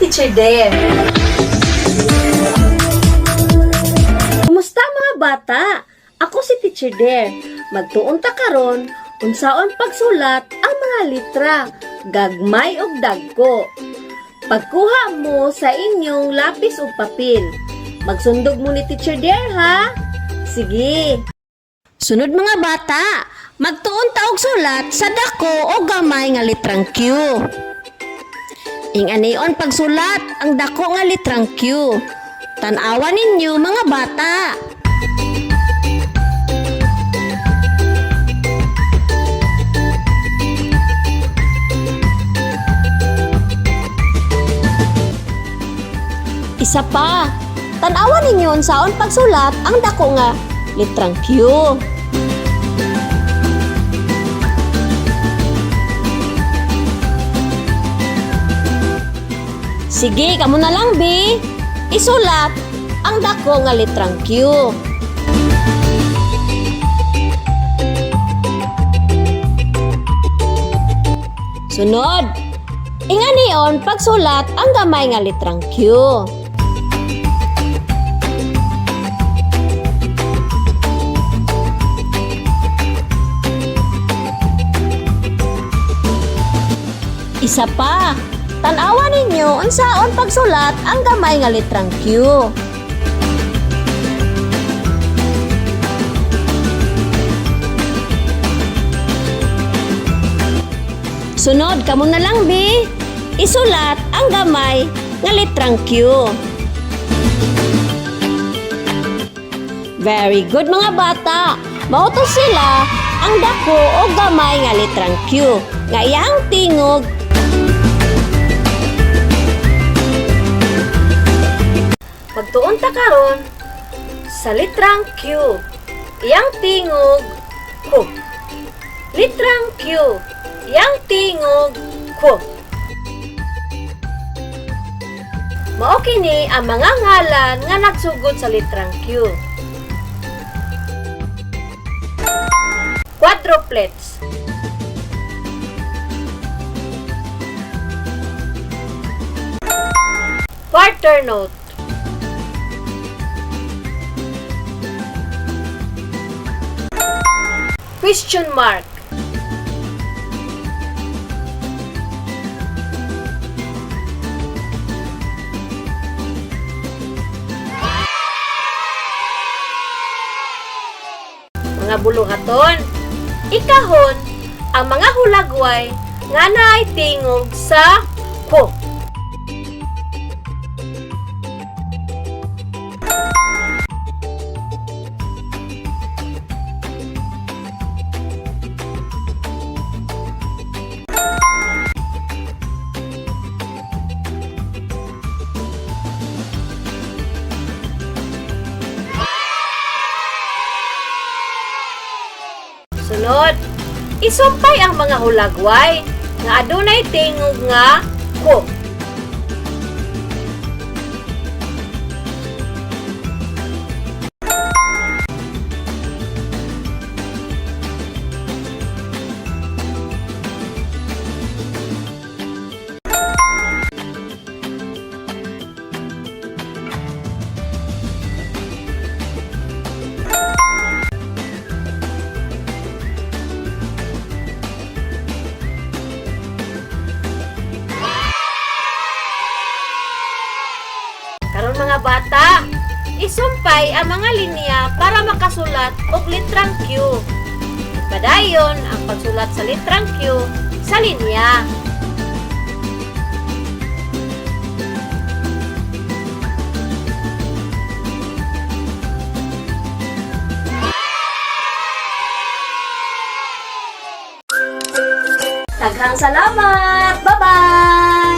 Teacher Dare. Kumusta, mga bata? Ako si Teacher Dare. Magtuon ta karon unsaon pagsulat ang mga litra, gagmay ug dagko. Pagkuha mo sa inyong lapis ug papel. Magsundog mo ni Teacher Dare, ha? Sige. Sunod, mga bata, magtuon ta og sulat sa dako o gamay nga litrang Q. Ing-anion pagsulat ang dako nga litrang Q. Tan-awa ninyo, mga bata. Isa pa, tan-awa ninyo unsaon pagsulat ang dako nga litrang Q. Sige, kamo na lang, B. Isulat ang dako nga litrang Q. Sunod, inganion pagsulat ang gamay nga litrang Q. Isa pa, tan-awa ninyo unsaon pagsulat ang gamay nga litrang Q. Sunod, kamo na lang, B. Isulat ang gamay nga litrang Q. Very good, mga bata. Mao to sila ang dako o gamay nga litrang Q nga iyang tingog. Magtuon ta karon sa litrang Q. Iyang tingog ko. Litrang Q. Iyang tingog ko. Mao kini ang mga ngalan nga nagsugod sa litrang Q. Quadruplets. Quarter note. Question mark. Mga buluhaton. Ikahon ang mga hulagway nga naay tingog sa ko. Sunod, isumpay ang mga hulagway nga adunay tingog nga ko. Karon, mga bata, isumpay ang mga linya para makasulat og litrang Q. Ipadayon ang pagsulat sa litrang Q sa linya. Daghang salamat! Bye-bye!